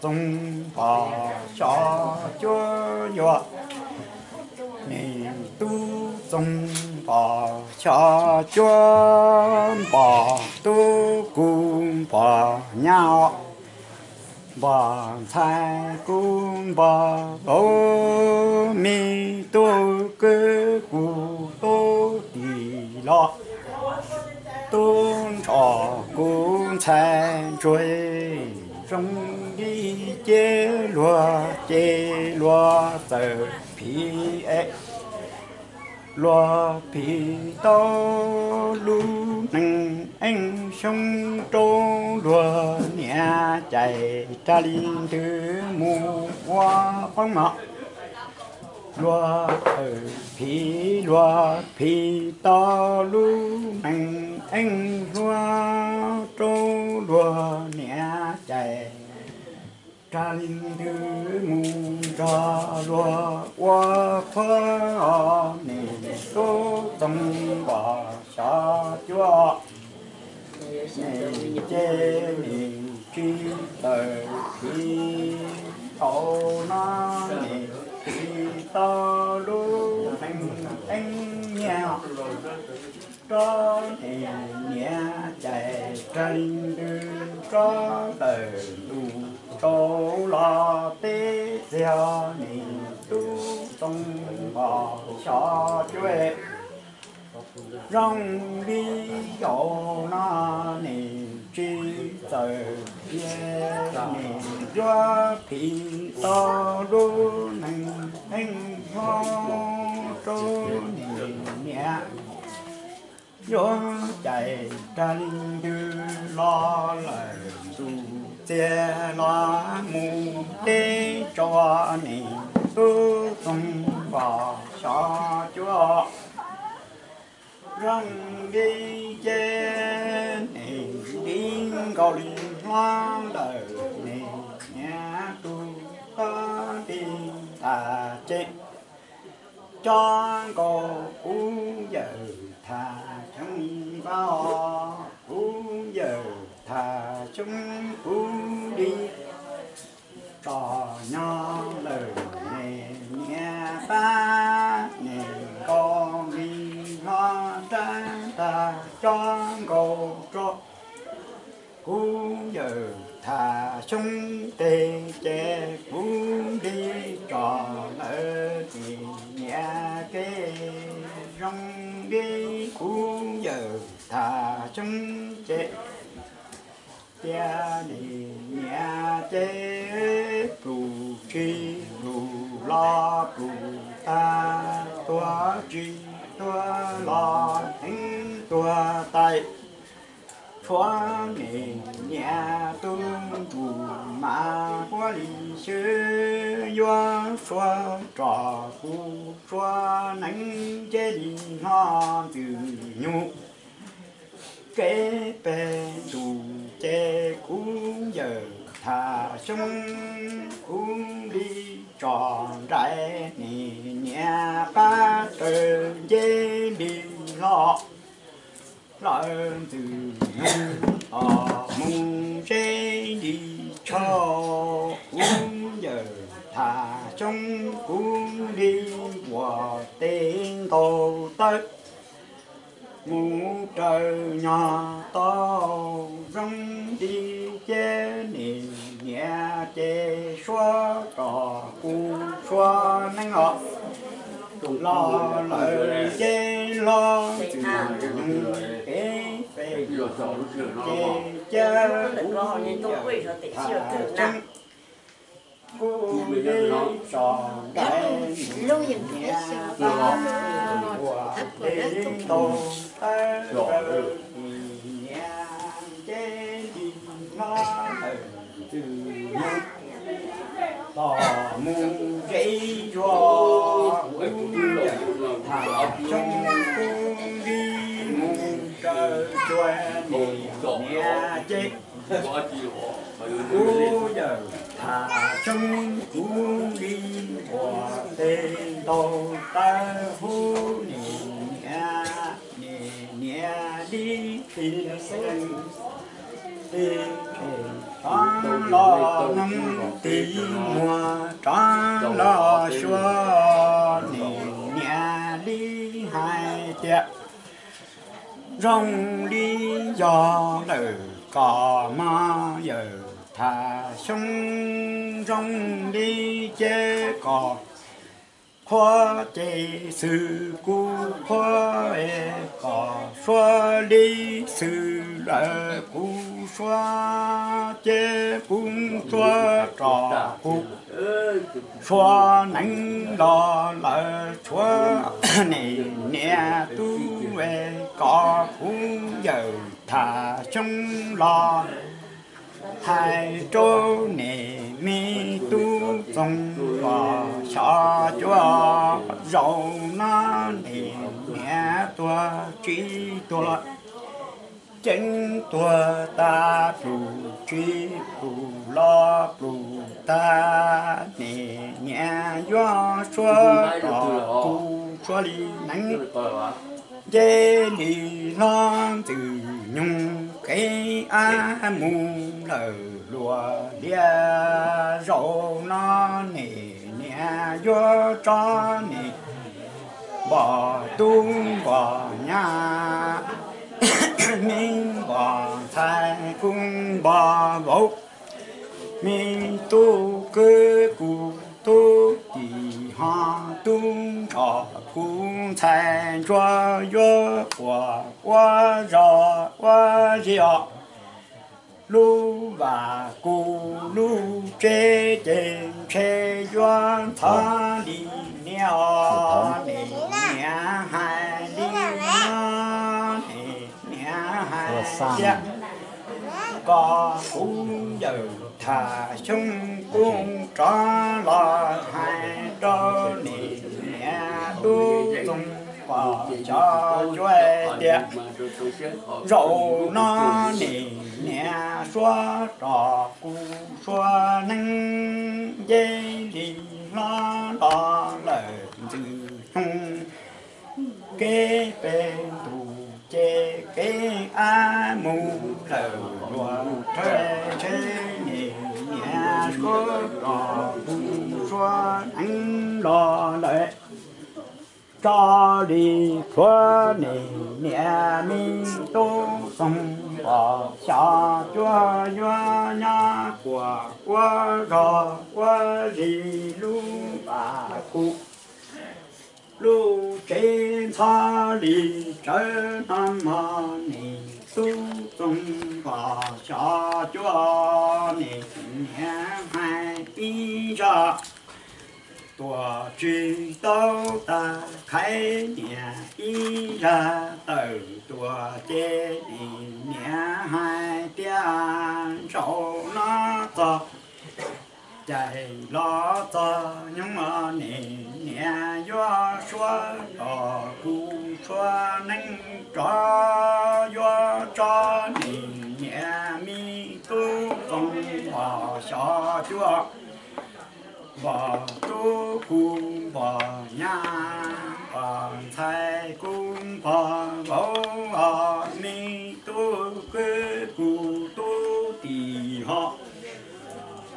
Txoov Npos Xyov Cuab Yuam, niam tub Txoov Npos Xyov Cuab, Npos tub kuv Npos nyab os, Npos ntxhais kuv Npos vauv, me tub kwv kuv tub tim los, tub ntsuag kuv ntxhais ntsuag, zoo li ces luag ces luag txawm phiv es, luag phiv tau lub neej eej xyoo rau luag niam cais, raws li ntawd mus ua qoob no. Luag txawm phiv, luag phiv tau lub neej eej hluas rau luag niam cais, raws li ntawd mus nrog luag ua qoob os. Niam tub Txoov Npos Xyov Cuab, niam ces niam tsis tawm phiv, thaum no niam phiv tau lub neej eej nyiaj rau niam niam cais, raws li ntawd rov tawm ntu rau los teb txiag, niam tub Txoov Npos Xyov Cuab, zoo li zaum no niam tsis txawm phiv, niam yuav phiv tau lub neej eej hluas rau niam niam, yuav cais raws li ntawd los lawm ntu txiag los mus teb tso, niam tub Txoov Npos Xyov Cuab, zoo li ces niam li nkaus li hlob lawm, niam niam tus koj li tas ces cov nkaus kuv yawm Thaj Xyoob npab, kuv yawm Thaj Xyoob kuv li tsom nyog lawm, niam niam pab niam nkaus li hlob rab tag cov nkaus rau kuv yawm Thaj Xyoob teg ces kuv li tsom lawm, niam niam kev zoo li kuv yawm Thaj Xyoob ces cia niam niam ces pluj tsis pluj los pluj tag, tuag tsis tuag los heev tuag tas, tshuav niam niam tub ntsuj mas puav leej xwb, yuav suav rov kuv suav neeb ntsej li hno ntxwg nyoog kev pem ntuj ces kuv yawm Thaj Xyoob kuv li tsom nraim, niam niam pab raws ntsej li hlo, hlawv ntxwg nyoog tos mus ntsej li tsho, kuv yawm Thaj Xyoob kuv li npuas tes ntaus tawb mus raws nyog tau, zoo li ces niam niam ces suav rov kuv suav neeb os, los lawm ces los ntxwg nyoog kev pem ces cia kuv yawm Thaj Xyoob kuv li tsom nraim, niam niam pab npuas tes ntaus tawb, niam niam ntsej li hno ntxwg nyoog tos mus ntsej zuag, kuv yawm Thaj Xyoob kuv li mus raws tsuas, niam niam ces kuv yawm Thaj Xyoob kuv li npuas tes ntaus tawb, hu niam niam, niam niam li tis tis tis Rov los hnub tim muag rov los xyuas, niam niam li hais tias zoo li yog lawm kom mog, yawm Tham Xyooj, zoo li ces kom qhuas ces xwm kuv qhuas, es kom suav li xwm lawm kuv suav, ces kuv suav rov kuv suav neeb los lawm tshuav niam niam tub, es kom kuv yawm Tham Xyooj los hais rau niam me tub Txoos Vos xyov cuab, zaum no niam niam tuag tsis tuag, ceeb tuag tas plum tsis plum los plum tag, niam niam yuav suav rov kuv suav li neeb, nce li hlob Ntxwg Nyoog kev av mus lawm luag liaj, zaum no niam niam yuav tso niam npog tub npog nyab, me npog ntxhais kuv npog vauv, me tub kwv kuv tub tij ho tub ntsuag kuv ntxhais ntsuag yuav quas ua zog ua zig os. Lub vaj kuv lub tsev ces ntshe yuav ntxhov li niam os, niam niam hais li no, niam niam hais tias kom kuv yawm Tham Xyooj kuj rov los hais rau niam niam tub Txoos Vos xyov cuab tias zaum no niam niam suav rov kuv suav neeb, nce li hlob los lawm Ntxwg Nyoog kev pem ntuj ces kev av mus lawm luag rhawv ntshe niam niam suav rov kuv suav neeb los lawm tso li plhuav niam niam me tub Txoos Vos xyov cuab yuav nyob quas ua zog ua zig lub vaj kuv lub tsev ntxhov li tsawv no mog, niam tub Txoos Vos xyov cuab niam niam hais ib zaj tuam tsis tau tag, khaiv niam ib zaj tawm tuam ces niam niam hais tias zaum no txog caij los txog nyoog niam niam yuav suav rov kuv suav neeb rov yuav tso niam niam me tub Txoos Vos xyov cuab npog tub kuv npog nyab, npog ntxhais kuv npog vauv, me tub kwv kuv tub tij ho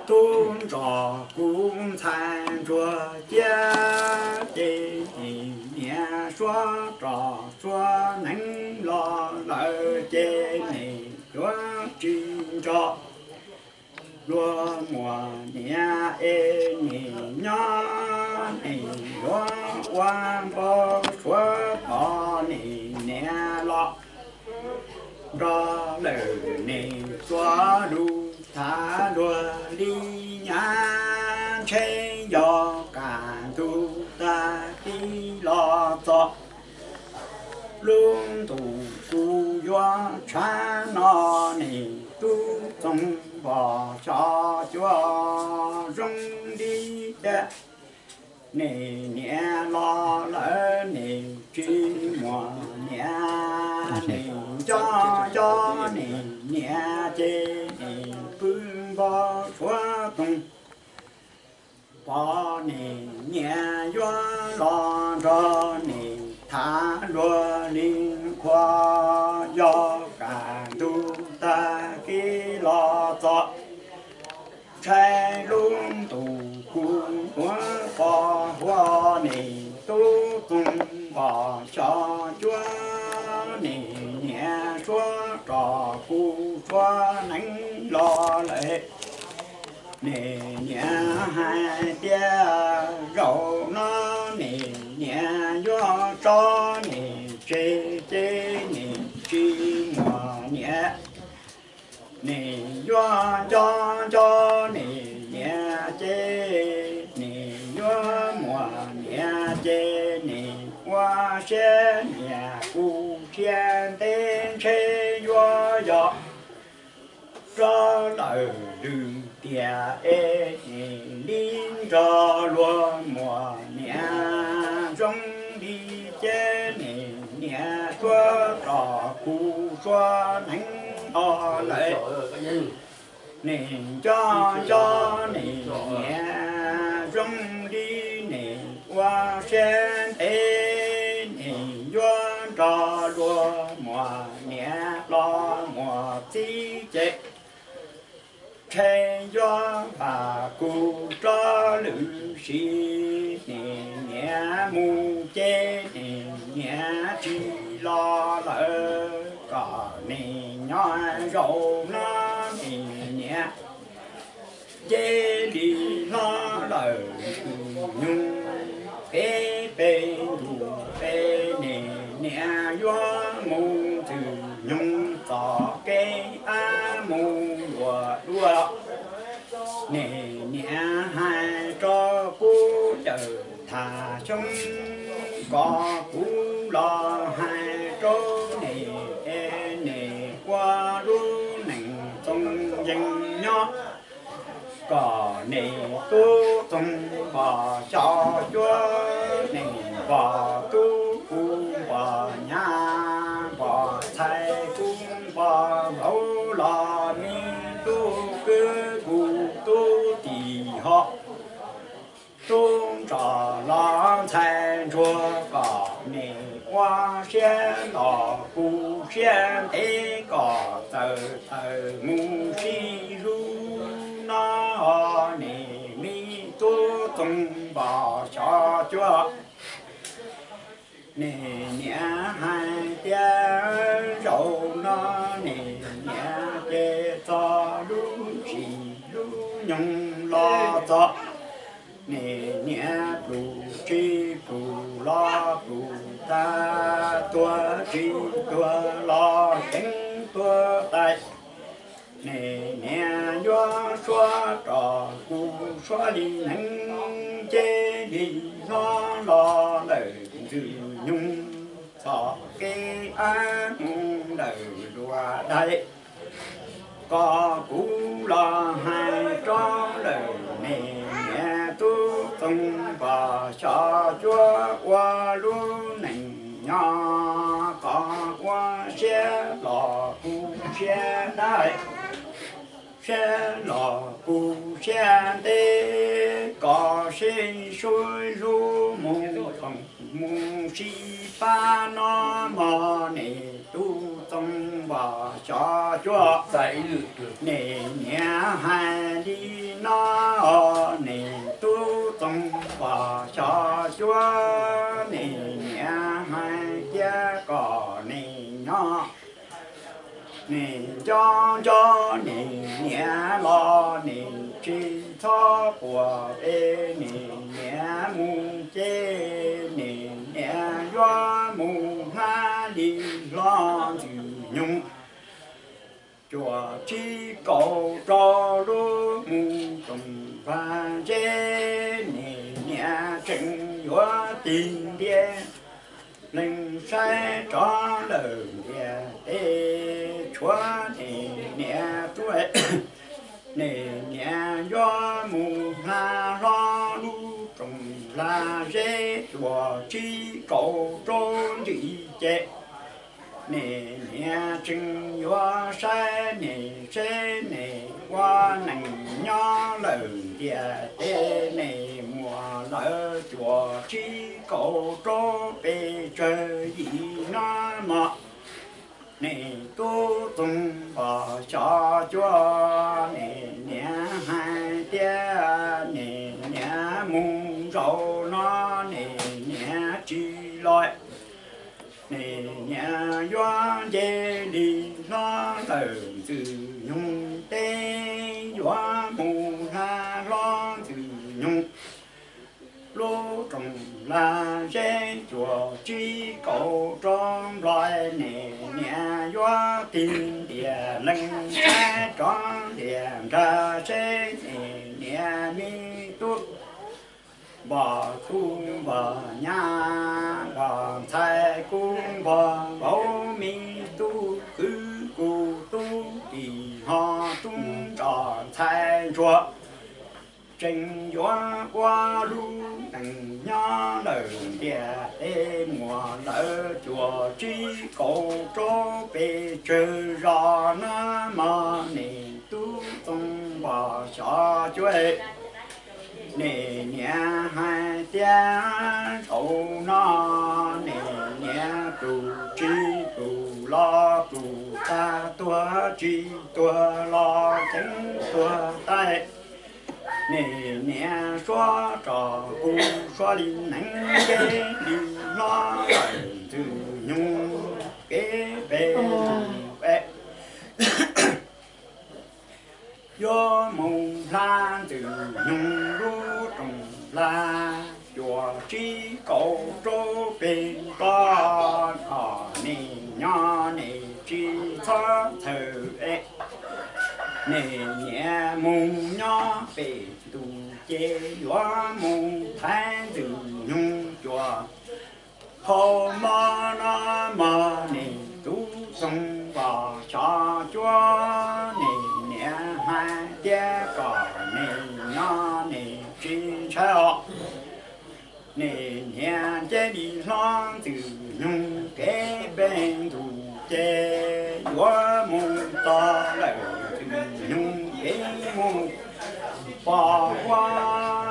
tub ntsuag kuv ntxhais ntsuag ciab ces niam niam suav rov suav neeb los lawm ces niam yuav tsis nco luag muaj niam es niam nyob niam yuav ua npau suav tos niam niam los nrog lawm niam txuas lus tham luag li nyab, ntshe yog kaj ntug tag kis los txog lub ntuj kuv yuav tshav no, niam tub Txoos Vos xyov cuab zoo li cas. Niam niam los lawm niam tsis muaj niam, niam nco nco niam niam ces niam pw npau suav toog. Pom niam niam yuav los nrog niam tham luag li qhuas, yog kaj ntug tag kis los txog Ntshai lub ntuj kuv ua pos huab, nim tub Txoov Npos xyov cuab, nim niam suav rov kuv suav neeb los lawm. Nim niam hais tias zaum no nim niam yuav tso nim tseg ces nim tsis muaj niam. Nim yuav nco nco nim niam ces nim yuav muaj niam ces nim ua siab niam kuv siab ntev ntshe yuav yog rov lawm lwm tiam es nim li nrog luag muaj niam zoo li ces nim niam suav rov kuv suav neeb los lawm. Nim nco nco nim niam zoo li nim ua siab ntev, nim yuav nrog luag muaj niam los muaj txiv ces ntshe yuav vam kuv rov lwm sim. Nim niam mus ces nim niam tsis los lawm, kom nim nyob zaum no nim niam ces li hlob lawm ntxwg nyoog. Peb peb ntus peb nim niam yuav mus ntxwg nyoog txoj kev av mus yuav dua. Nim niam hais rau kuv cawm tham xyoob, kom kuv los hais rau nim es nim ua lub neej txoos yees nyob, kom nim tub Txoov Npos xyov cuab, nim Npos tub kuv Npos nyab Npos txhais kuv Npos vauv los me tub kwv kuv tub tij hos tub ntsos los ntxhais ntsuag, kom nim ua siab los kuv siab ntev, kom txawm tawm mus sib hlub no nim me tub Txoov Npos xyov cuab. Nim niam hais tias zaum no nim niam ces txog lub sim lub nyoog los txog, nim niam plhus tsis plhus los plhus tag, tuag tsis tuag los ceev tuag tas. Nim niam yuav suav rov kuv suav li neeb ces li hlob los lawm ntxwg nyoog, txoj kev av mus lawm dua dai. Kom kuv los hais rov lawm nim niam tub Txoov Npos xyov cuab ua lub neej nyob, kom ua siab los kuv siab dai, siab los kuv siab ntev, kom sib sub hlub mus koom mus sib pab no mog nim tub Txoov Npos xyov cuab. Nim niam hais li no, nim tub Txoov Npos xyov cuab, nim niam hais tias kom nim nyob, nim nco nco nim niam los nim tsis txhob quaj es nim niam mus ces nim niam yuav mus hnab li hlob ntxwg nyoog. Cuaj tsib kaum rau lub mus toom vaj zeb, nim niam tseem yuav tig ntiag lees saib rov lawm ntiag teb tshuav nim niam tuaj. Nim niam yuav mus hla hlob lub toom vaj zeb, cuaj tsib kaum rau ntsis ces nim niam tseem yuav saib nim seb nim ua neej nyob lawm ntiag teb, nim muaj lawm cuaj tsib kaum rau pes tsawg yim no mog. Nim tub Txoov Npos xyov cuab, nim niam hais npla zeb cuag tsib kaum rau nplog, niam niam yuav tig ntiag leej tshaib rov ntiag nrag seb niam niam me tub npog tub npog nyab npog ntxhais kuv npog vauv me tub kwv kuv tub tij ho tub ntsos ntxhais ntsuag tseem yuav ua lub neej nyob lawm ntiaj teb muaj lawv cuag tsib kaum rau pes tsawg zos na mog, niam tub Txoov Npog xyov cuab niam niam hais tias zaum no niam niam tus tsis tus los tus tag tuag tsis tuag los ceev tuag tas. Niam niam suav rau kuv suav li neev nce li hlob ntxwg nyoog kev pem tus pem yuav mus hla ntxwg nyoog lub rooj hla cuag tsib kaum rau pes plaub, niam nyob niam tsis txhob txhawj es niam niam mus nyob pem tus ces yuav mus thaiv ntxwg nyoog cuag qhov mob no mog, niam tub Txoov Npog xyov cuab niam niam hais tias kom niam nyob niam tsis ntshai os. Niam niam nce li hlob ntxwg nyoog kev pem tus ces yuav mus txog lawm ntxwg nyoog kev mus pom ua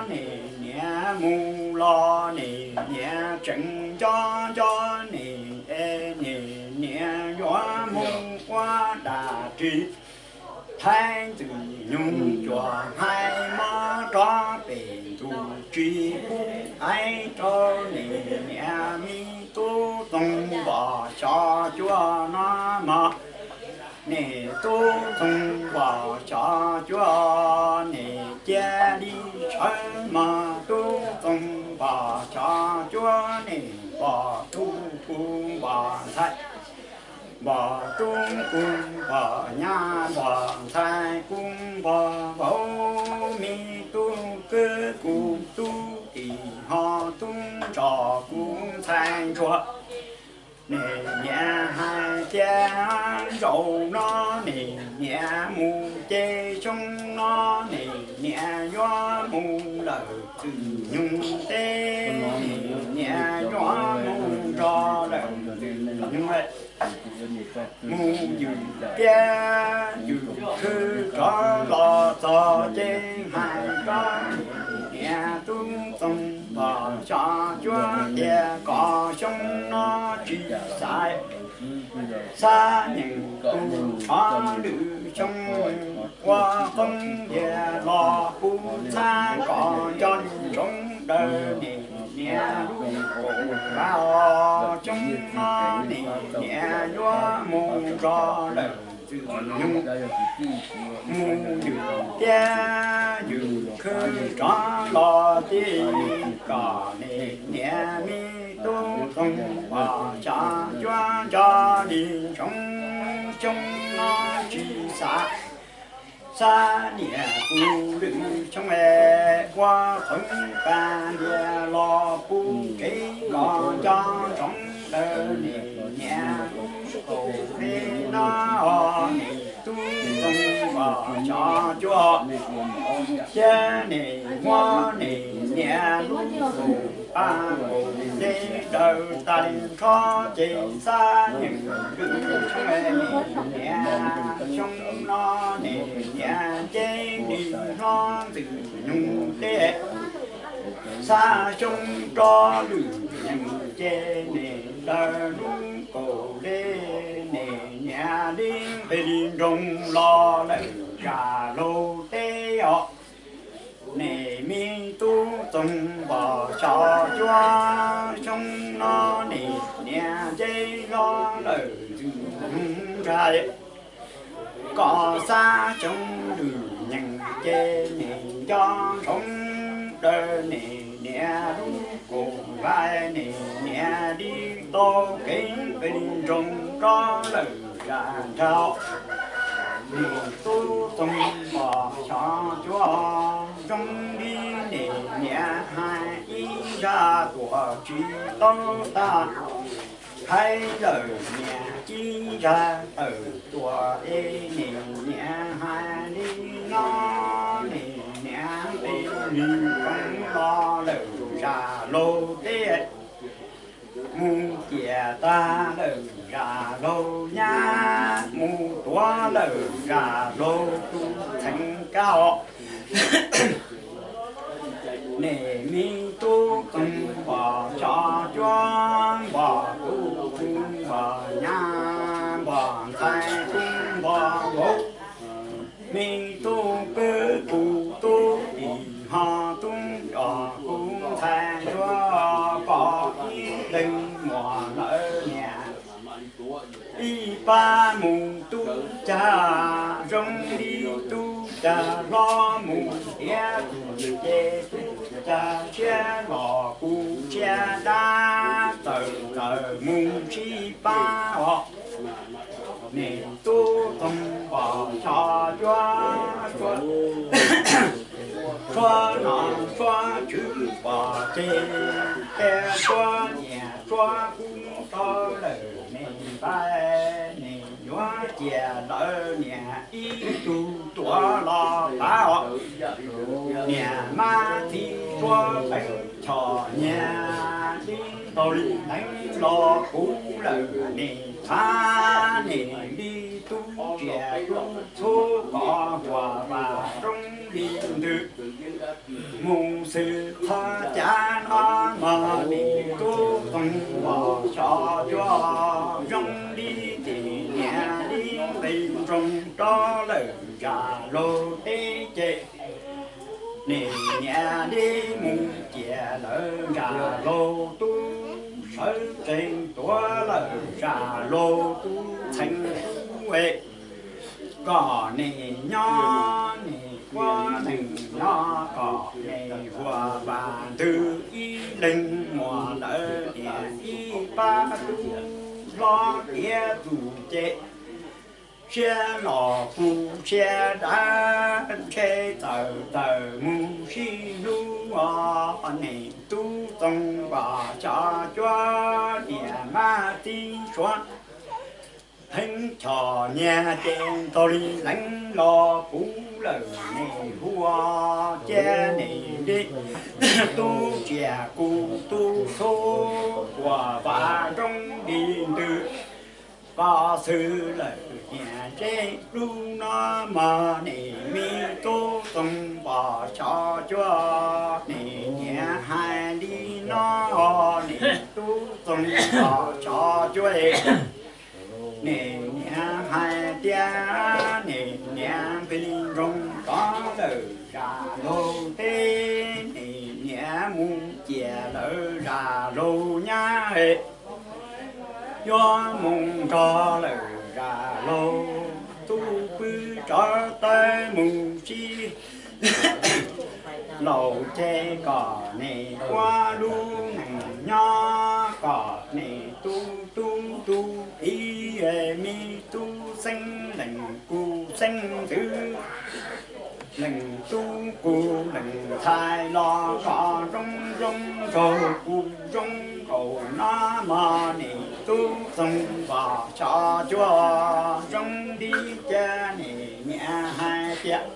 niam niam mus los niam niam tseem nco nco niam es niam niam yuav mus ua dab tsi thaiv ntxwg nyoog cuag hais mob rov pem tus tsis pub hais rau niam niam me tub Txoov Npog xyov cuab no mog. Niam tub Txoov Npog xyov cuab niam cia li sawv mog, tub Txoov Npog xyov cuab niam npog tub kuv npog ntxhais, npog tub kuv npog nyab npog ntxhais kuv npog vauv me tub kwv kuv tub tij ho tub ntsos kuv ntxhais ntsuag. Niam niam hais tias zaum no niam niam mus ces xyoo no niam niam yuav mus lawm ntxwg nyoog teb, niam niam yuav mus nrog lawm ntxwg nyoog mus ywm tiab ywm khw rov los txog ces hais rau niam tub Txoov Npog xyov cuab tias kom xyoo no tsis xav, xav nyeem tus ob lwm xyoo ua qoob tiag los kuv txhab kom nco ntsoov daws niam niam lub kaum pab os. Xyoo no niam niam yuav mus nrog lawm ntxwg nyoog mus ywm tiab ywm khw rov los tib, kom niam niam me tub Txoov Npog xyov cuab nco li ntsoov xyoo no tsis xav, xav niam kuv lwm xyoo es ua qhov pa lias los kuv tsev kom nco ntsoov daws niam niam lub kaum peb no os, niam tub Txoov Npog xyov cuab thiab niam muab niam niam lub kaum pab kaum ntej daws tas li nrho ces xav nyeem lwm xyoo niam niam xyoo no niam niam nce li hlob ntxwg nyoog teb, xav xyoo rov lwm nyeem ces niam daws lub kaum dej niam niam li nqis li nroog los lawm zam laug teb os. Niam me tub Txoov Npog xyov cuab xyoo no niam niam nce hlo lawm ntxwg nyoog nrag, kom xav xyoo lwm nyeem ces niam nco ntsoov daws niam niam lub kaum Npais, niam niam li tau kev nqi nroos rov lawm zam nrau. Niam tub Txoov Pom xyov cuab zoo li niam niam hais ib zaj tuam tsis tau tag. Hais lawm niam ib zaj tawm tuam es niam niam hais li no, niam niam nqis nroos los lawm zam laug teb, mus ciam tag lawm zam laug nyab, mus tuav lawm zam laug tus txheem kab os. Niam me tub Txoov Pom xyov cuab, npog tub Txoov Pom nyab, npog ntxhais tub npog vauv, me tub kwv kuv tub tim ho tub coj kuv ntxhais cuab, pom ib leeg muam lawv niam ib pab mus tub cag zoo li tub cag hlob, mus tiav tus ces tub cag tshiab los kuv tshiab dab, txawm txawm mus sib pab os. Niam tub Txoov Pom xyov cuab, suab no suab tswv pom ces tias suab niam suab kub tau lawm, niam npais niam yuav cia lawv niam ib tug tuav los pab os. Niam mab txiv suab peev choj nyiaj, tib ntaug li neev los puv lawm niam txhab, niam li tub tsiaj tub txhu kom huam vam zoo li ntws. Mus xwm qhov cav no mas niam tub Txoov Pom xyov cuab zoo li tim niam li nqis nroos rov lawm zam laug teb ces niam niam li mus ciam lawm zam laug tub, sawv tsees tuav lawm zam laug tub txheem kub es kom niam nyob niam kuab neeg nyob, kom niam huam vam ntws ib leeg muam lawv niam ib pab tub hlob tiav tus ces siab los puv siab dav, ntshe txawm txawm mus sib hlub os. Niam tub Txoov Pom xyov cuab, niam mab txiv suav pheej choj nyiaj ces ntaug li leev los puv lawm niam huab, cia niam li tub tsiaj kuv tub txhu huam vam zoo li ntws. Koj xwb lawm niam, ntshe lub no mog niam me tub Txoov Pom xyov cuab, niam niam hais li no, niam tub Txoov Pom xyov cuab, niam niam hais tias niam niam nqis nroos rov lawm zam laug teb, niam niam mus ciam lawm zam laug nyab, yuav mus nrog lawm zam laug tub pw tsov tawb mus sib laug ces kom niam ua lub neej nyob, kom niam tub tub tub txiv me tub xeeb leej kuv xeeb ntxwv, leej tub kuv leej ntxhais los kom zoo zoo nraug, kuv zoo nkaus no mog niam tub Txoov Pom xyov cuab, zoo li cas niam niam hais tias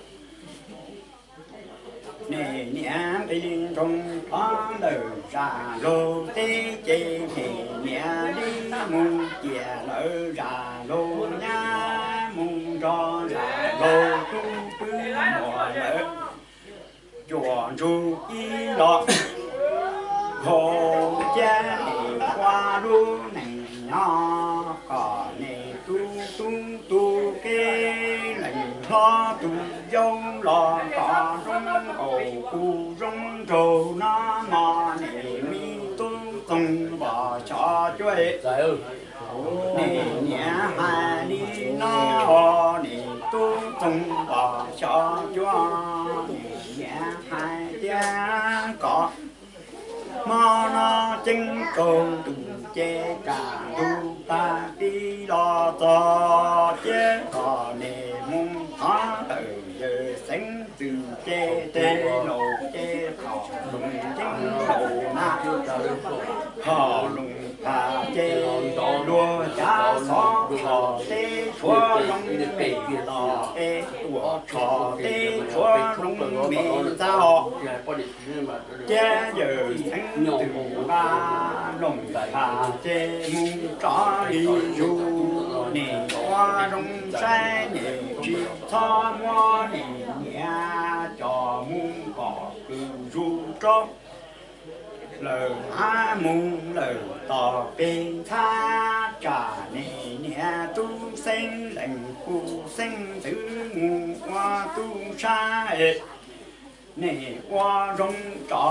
niam niam nqis nroos rov lawm zam laug teb ces niam niam li mus ciam lawm zam laug nyab, mus nrog zam laug tub pw muam lawv cuam ntsug ib los haus, cia niam ua lub neej nyob, kom niam tub tub tub kev leej hlob tus yau los kom zoo nkaus kuv zoo nraug no mog niam me tub Txoov Pom xyov cuab, niam niam hais li no, niam tub Txoov Pom xyov cuab, niam niam hais tias kom Hmo no ceeb tsaug ntuj ces kaj ntug tag tib los txog, ces kom nws mus thov ntawm yawg xeeb txwm ces tej laus ces qhov loos ceeb laus na, qhov loos phav ces luag cav xov, tsho teb tshuav zoo me tos es tuam tsho teb tshuav zoo me ntxa os. Ces yawg xeeb txwm nqa loos phav ces mus tso li zus, nws ua zoo saib nws tsis txhob muab nws niam coj mus kom kws zus rau lawm, hab mus lawm tos peg ntxhab, tsam nws niam tub xeeb lees kuv xeeb ntxwv mus ua tub sab es nws ua zoo tso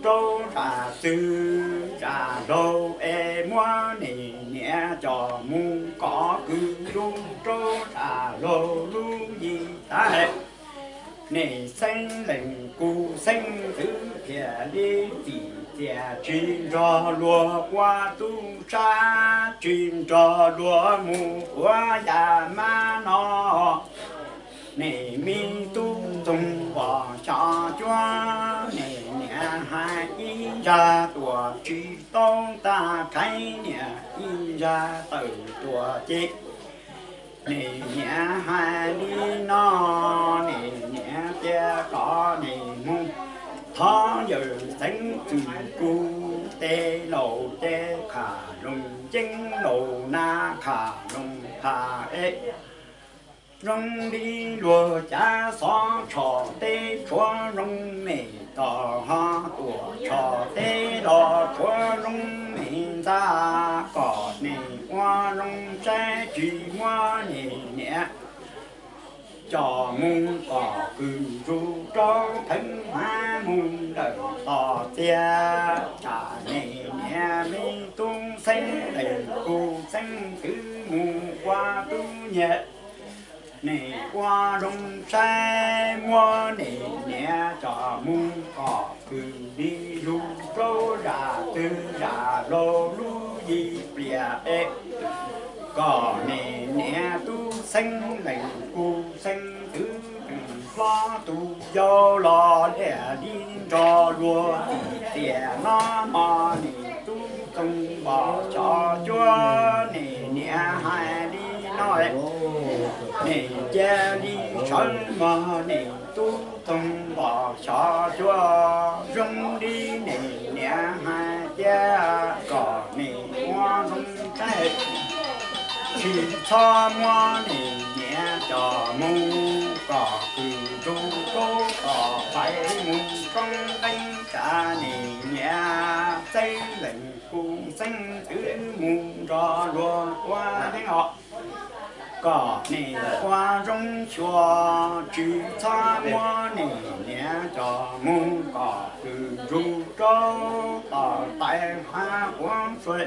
rau zam txwg zam laug es muab nws niam coj mus kom kws zus rau zam laug lub yim tag. Nws xeeb lees kuv xeeb ntxwv thiaj li txim txiaj tsis nrog luag ua tub sab, tsis nrog luag mus ua yam mab no. Nws me tub Txoov Npos Xyov Cuab, nws niam hais ib zag tuam tsis tau tag, rhais niam ib zag tawm tuam ces nws niam hais li no, nws niam tias kom nws mus thov yawg xeeb txwm kuv tej laus ces qhov loos ceeb laus na, qhov loos phav es zoo li luag cav xov, tsho teb tshuav zoo me tos, ho tuam tsho teb los tshuav zoo me ntxa, kom nws ua zoo saib tsis muab nws niam coj mus kom kws zus rau theeb hab mus lawm tos txiag, tsam nws niam me tub xeeb lees kuv xeeb ntxwv mus ua tub nyab. Nws ua zoo saib muab nws niam coj mus kom kws li zus rau zam txwg zam laug lub yim pliag es kom nws niam tub xeeb lees kuv xeeb ntxwv hlob tus yau los liaj li nrog luag txim txiaj no mog. Nws tub Txoov Npos Xyov Cuab, nws niam hais li no, nws cia li sawv mog. Nws tub Txoov Npos Xyov Cuab, zoo li nws niam hais tias kom nws ua zoo saib, tsis txhob muab nws niam coj mus kom kws zus rau tom pais mus soob leej, tsam nws niam xeeb lees kuv xeeb ntxwv mus nrog luag ua yeeb os. Kom nws ua zoo xyuas, tsis txhob muab nws niam coj mus kom kws zus rau tom tais hab quav sua,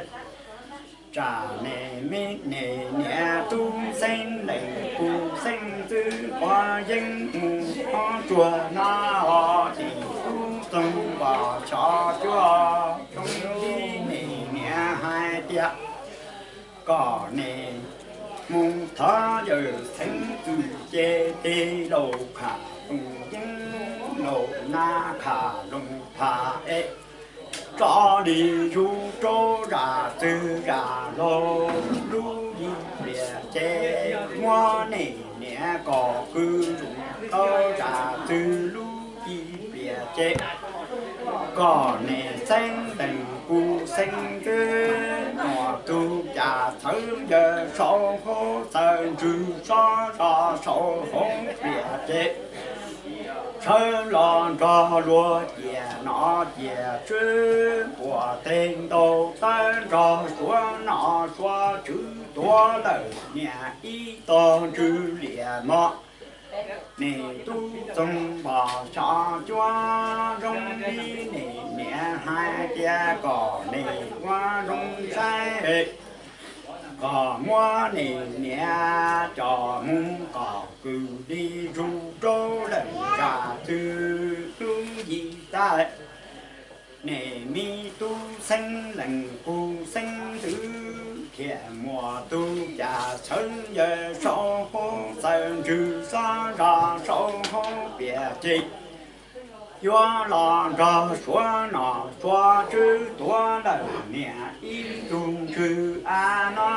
tsam nws me nws niam tub xeeb lees kuv xeeb ntxwv ua yeeb mus ob tsuag no os. Nws tub Txoov Npos Xyov Cuab, zoo li nws niam hais tias kom nws mus thov yawg xeeb txwm ces tej laus qhov loos ceeb laus na, qhov loos phav es tso li zus rau zam txwg zam laug lub yim pliag ces muab nws niam kom kws zus rau zam txwg lub yim pliag ces kom nws xeeb lees kuv xeeb ntxwv, muaj tug cas txhawv yawg saum hauv, txawm ntswg sob zos saum hauv pliag ces sawv los nrog luag ciaj nom ciaj tswv, puag teg ntaus tawb nrog Suav nom Suav tswv tuav lawm niam ib tog ntswg liam mog. Nws tub Txoov Npos Xyov Cuab, zoo li nws niam hais tias kom nws ua zoo saib, kom muab nws niam coj mus kom kws li zus rau lawm zam txwg lub yim tag. Nws me Kuv xeeb ntxwv thiaj muaj tug cas txhawv yawg saum huab txawm ntswg xob zog saum huab piam ces yuav los nrog Suav nom Suav tswv tuav lawm niam ib tug ntswg av no.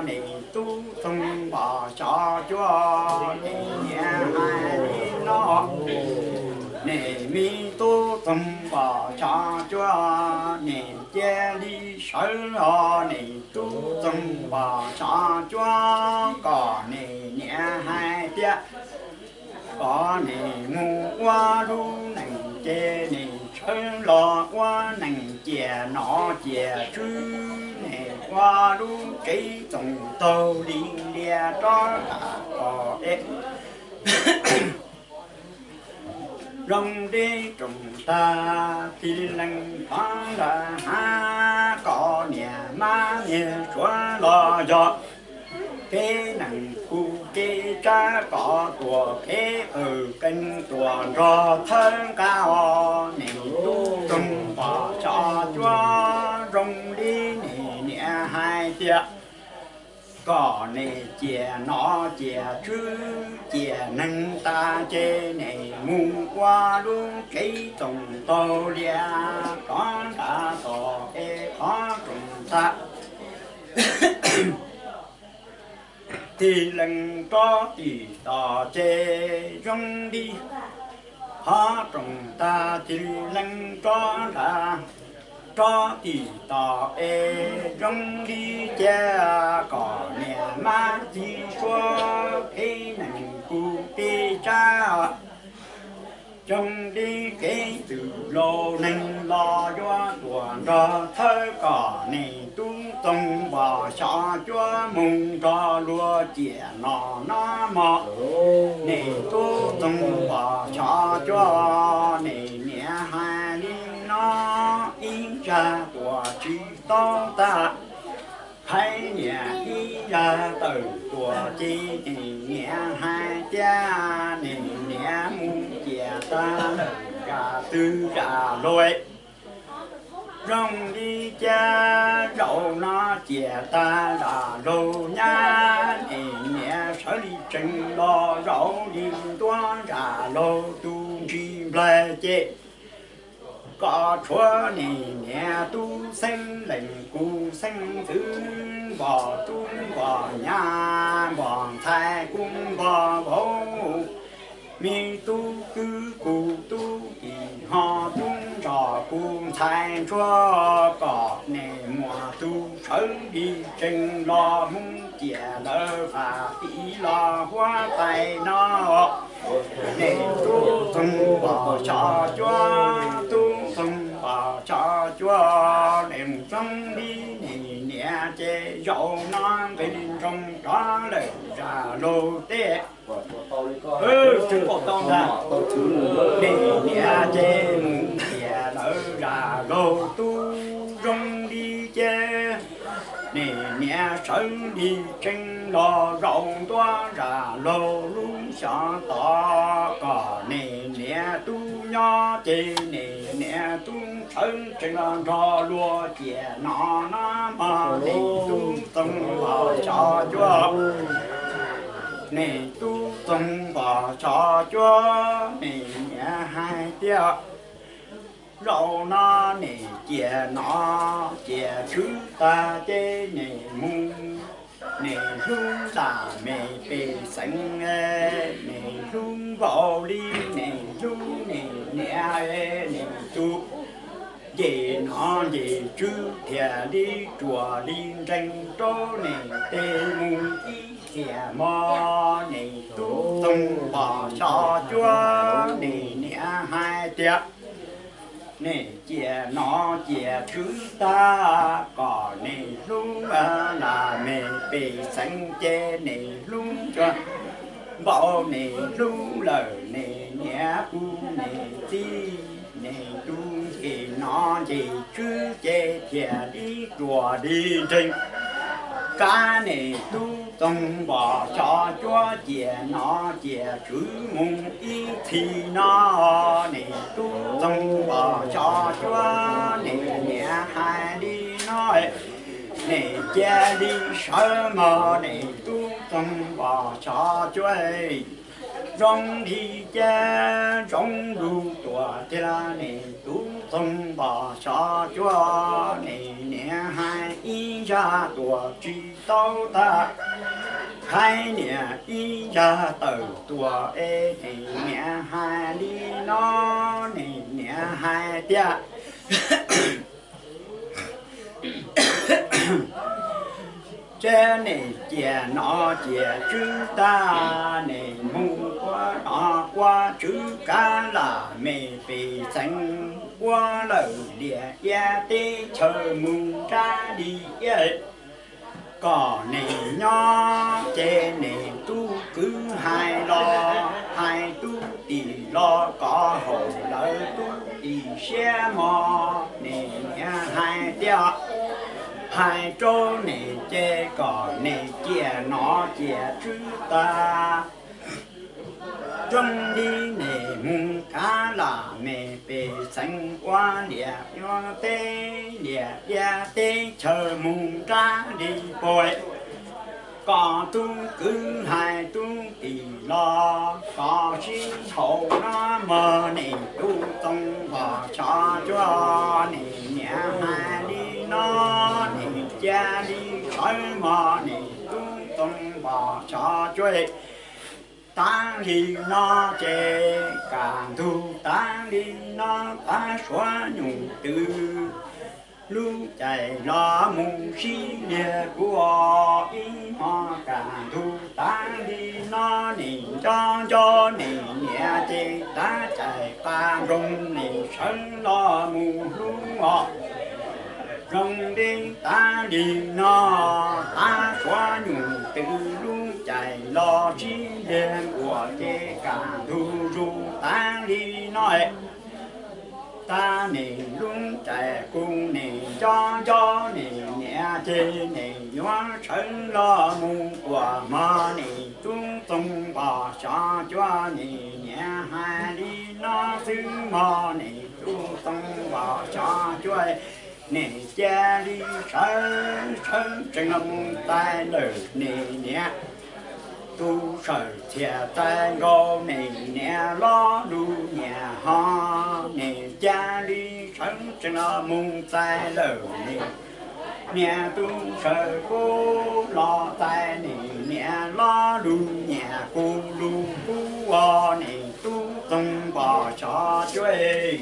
Nim tub Txoov Pom Xyov Cuab, nim niam hais li no, nim me tub Txoov Pom Xyov Cuab, nim cia li sawv os, nim tub Txoov Pom Xyov Cuab, kom nim niam hais tias kom nim mus ua lub neej ces nim sawv los ua neej ciam nom ciam tswv, nim ua lub tsev txoos taug li lias rov qab los es zoo li rooj tag tig leej qhov nram hav, kom niam mab niag Suav los yog kev neeg kuv kev tsab, kom tuam kev qawm kees tuam nrog thawb nqa os, nim tub Txoov Pom Xyov Cuab, zoo li nim niam hais tias kom nim ciam nom ciam tswv ciam neeg tas ces nim mus ua lub tsev txoos taug lias rov nram tom es qhov rooj tag tig leej rov tim tom ces zoo li qhov rooj tag tig leej rov nram, rov tim tom es zoo li cas kom niam mab txiv Suav kev neeg kuv kev tsab, zoo li kev txwm laus neeg los yuav tuam nrog thawb, kom nim tub Txoov Pom Xyov Cuab mus nrog luag ciam nom no mog. Nim tub Txoov Pom Xyov Cuab, nim niam hais li no, ib zag tuam tsis tau tag, hais niam ib zag tawm tuam ces nim niam hais tias nim niam mus ciam tag lawm zam twg zam luag. Zoo li cas zaum no ciam tag zam laug nyab, nim niam sawv li tsees los zaum li ntuav zam laug tus ntsis nplaig ces kom tshuav nim niam tub xeeb leej kuv xeeb ntxwv, npog tub npog nyab npog ntxhais kuv npog vauv, me tub kwv kuv tub tij ho tub ntsos kuv ntxhais ntsuag, kom nim muaj tus sawv li tsees los Hmoob ciam lawv faj tiv los huab tais no. Nim tub Txoov Pom Xyov Cuab, tub Txoov Pom Xyov Cuab, nim zoo li nim niam ces zaum no nqis nroos rov lawm zam laug teb. Nim niam ces mus ciam lawm zam laug tub, zoo li ces nim niam sawv li tsees los zaum ntua zam laug lub xyov tod, kom nim niam tub nyob ces nim niam tub sawv tsees los nrog luag ciam no no mog. Nim tub Txoov Pom Xyov Cuab, nim tub Txoov Pom Xyov Cuab, nim niam hais tias zaum no nim ciam nom ciam tswv tag ces nim mus, nim hlub nram me pej xeem, nim hlub npaum li nim hlub nim niam, nim tus nce nom nce tswv thiaj li ruam li nrees rau nim tej mus ib txhia hmo. Nim tub Txoov Pom Xyov Cuab, nim niam hais tias nim ciam nom ciam tswv tag kom nim hlub nram me pej xeem ces nim hlub tsuag npaum nim hlub lawm nim niam kuv nim txiv, nim tus nce nom nce tswv ces thiaj li ruam li nrees. Kav nim tub Txoov Pom Xyov Cuab ciam nom ciam tswv mus ib txhis no. Nim tub Txoov Pom Xyov Cuab, nim niam hais li cia li sawv mog, nim tub txoog npos xyov cuab. Zoo li cas zoo lug tuaj tiag, nim tub txoog npos xyov cuab. Nim niam hais ib zaj tuaj tsis tau tag, hais niam ib zaj tawm tuaj es nim niam hais li no, nim niam hais tias, ces nim cia nom cia tswv tag, nim mus ua nom ua tswv kav lam me pej xeem ua lawm liam iab teb chaws mus nrab li iab. Kom nim nyob ces nim tub kwv hais los hais tub tim los kov haum lawv tub tim siab mog, nim niam hais tias, hais rau nim ces kom nim cia nom cia tswv tag. Zoo li nim mus kav lam me pej xeem ua liam iab teb, liam iab teb chaws mus nrab li puag. Kom tub kwv hais tub tim los kov sib haum no mog, nim tub txoog npos xyov cuab. Nim niam hais li no, nim cia li sawv mog, nim tub txoog npos xyov cuab. Tav li no ces kaj ntug, tav li no tav suav nyuj twm, lub caij los mus sib liag kuv ib hmos kaj ntug. Tav li no nim nco nco nim niam ces tav caij qab nroog nim sawv los mus hlub os. Zoo li tav li no tav suav nyuj twm, lub caij los sib liag kuv ces kaj ntug zus. Tav li no tav nim lub caij kuv nim nco nco nim niam ces nim yuav sawv los mus ua hmo, nim tub txoog npos xyov cuab. Nim niam hais li no xwb mog, nim tub txoog npos xyov cuab. Nim cia li sawv sawv tsees los mus txais lawm nim niam tub sawv txhiaj txais nkaus nim niam lo lus nyiam ho. Nim cia li sawv tsees los mus txais lawm nim niam tub sawv kub los txais nim niam lo lus nyiam, kuv lus kub os, nim tub txoog npos xyov cuab.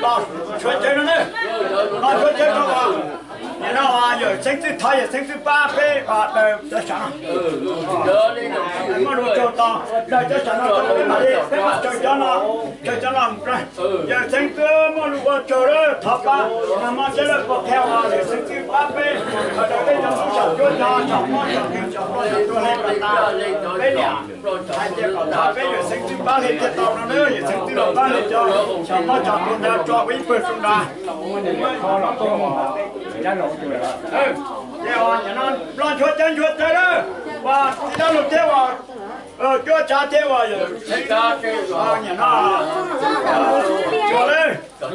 Los tshuav cawv no ne, los tshuav cawv no. Nim no yawm Xeeb Txwj thov yawm Xeeb Txwj pab peb daws cov sam no. Muaj lus tsaug tau daws cov sam no rau peb mam li, peb mam tsaws cov no, tsaws cov no. Yawm Xeeb Txwj muaj lus ua tsaug lawm, thov pab nag hmo seb lawm puas qhia uas yawm Xeeb Txwj pab peb daws peb cov tub sam cuab, cov sam mob sam nkeeg, sam ploj sam tuag li kom tas. Peb niam hais tias kom thov peb yawm Xeeb Txwj pab li thiaj tau no na, yawm Xeeb Txwj los pab li cov sam mob sam nkeeg ntawd tso ua ib pawg soo nrad. Ces nim no los nchuav cawv nchuav cawv lawm, uas txiv dab laug thiab uas cuab tsav thiab uas yawm Xeeb Txwj, nim no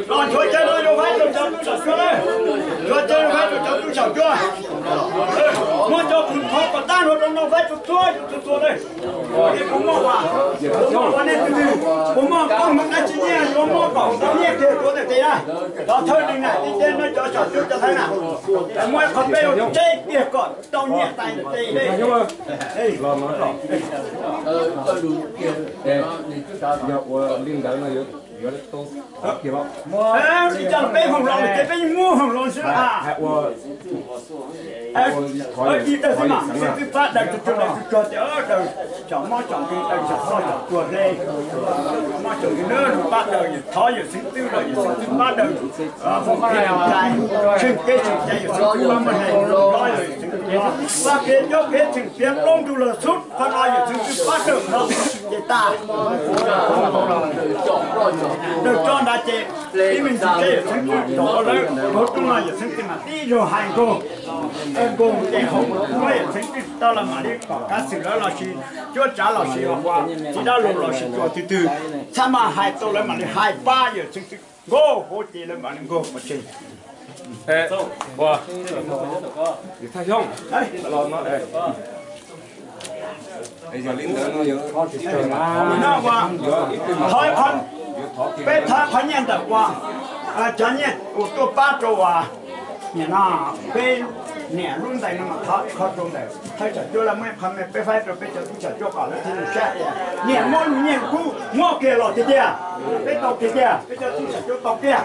los nchuav cawv no yuav faib rau cov tub sam cuab lawm, nchuav cawv yuav faib rau cov tub sam cuab. Muab cov kws qhov kom tab nrho rau no faib rau txhua yus txhua txhua lawm. Es kuv muaj, kuv muaj ua nej tus twg, kuv muaj koob hmoov dab tsi nyiaj yuav muab kom tau nyiaj kiag rau ntawm tes na. Cov thawj neeg na, ib teb no cov sam cuab cov thawj na, muab qhov peb yuav tseb kiag kom tau nyiaj tais ntawm tes. Yog ua li ntawd no yuav tau kiag los? Li cas peb hoom los ces peb muab hoom los xwb. Hais ua, ib daws xwb mas Xeeb Txwj pab daws tsuag tsuag daws tsuag tsuag tias daws cov mob cov nkeeg, daws cov ploj cov tuag hle, cov mob cov nkeeg na, pab daws, thov yawm Xeeb Txwj los yawm Xeeb Txwj pab daws, muaj kev tseem cai, tsheej kev tseem cai yawm Xeeb Txwj pab muaj hle, thov yawm Xeeb Txwj Vaj kev coob kev txheem piav plaub ntug los xub qhov no yawm txheej twg pab raws no ces tas. Raws tso nrad ces ib me ntsis thiab yawm txheej twg rov lawm, hauv rooj no yawm txheej twg mam tib zaug hais nkaug. Nkaug ces hauv muab yawm txheej twg tau los mam li pom kab xwm lawm lossis cuab tsav lossis uas txiv dab laug lossis tsuas twg twg txhaj mas hais tau lawv mam li hais pab yawm txheej twg nkaug hauv ces lawv mam li nkaug pov tseg. Thaj Xyooj, peb thov qhov nyiaj ntawm uas cov nyiaj uas tuaj pab rau uas nim no peb niam lub ntees no mas thov ib qho rau ntawm thawj tsam cuab lawv muab ib qho me peb faib rau peb cov tub tsam cuab kom lawv thiaj li saib tias niam muab lub nyiaj kub muab kiag los tiag tiag, peb tau tiag tiag, peb cov tub tsam cuab tau kiag.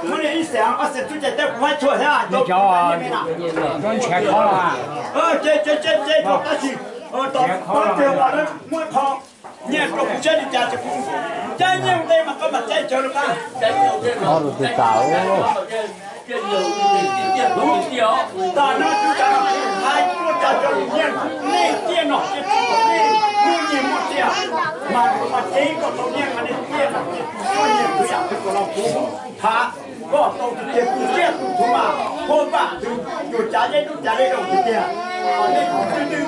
Muab li ib xees ob xees tub tsam cuab kuv faib tshuaj thiab. Ces ces ces tab sis tos pab tiag uas muab ib qho nyiaj rau kuv saib li cas ces kuv caij nyiaj ua ntej mas koj mam caij tsawv rau qab. Ob tug twg tas. Tam no kuv cov hais tuaj tas cov lus nyiaj, nej ciaj nom ciaj tswv, nej muaj nyiaj muaj txiaj mas kuv mas cev kom tau nyiaj mas nej ciaj nom ciaj tswv, muaj nyiaj txiaj kom los kuv thav koj tau tiag tiag, tus siab tus thuv mas huaj vam tus cav zeb dub cav zeb rau tiag tiag. Nej tus twg twg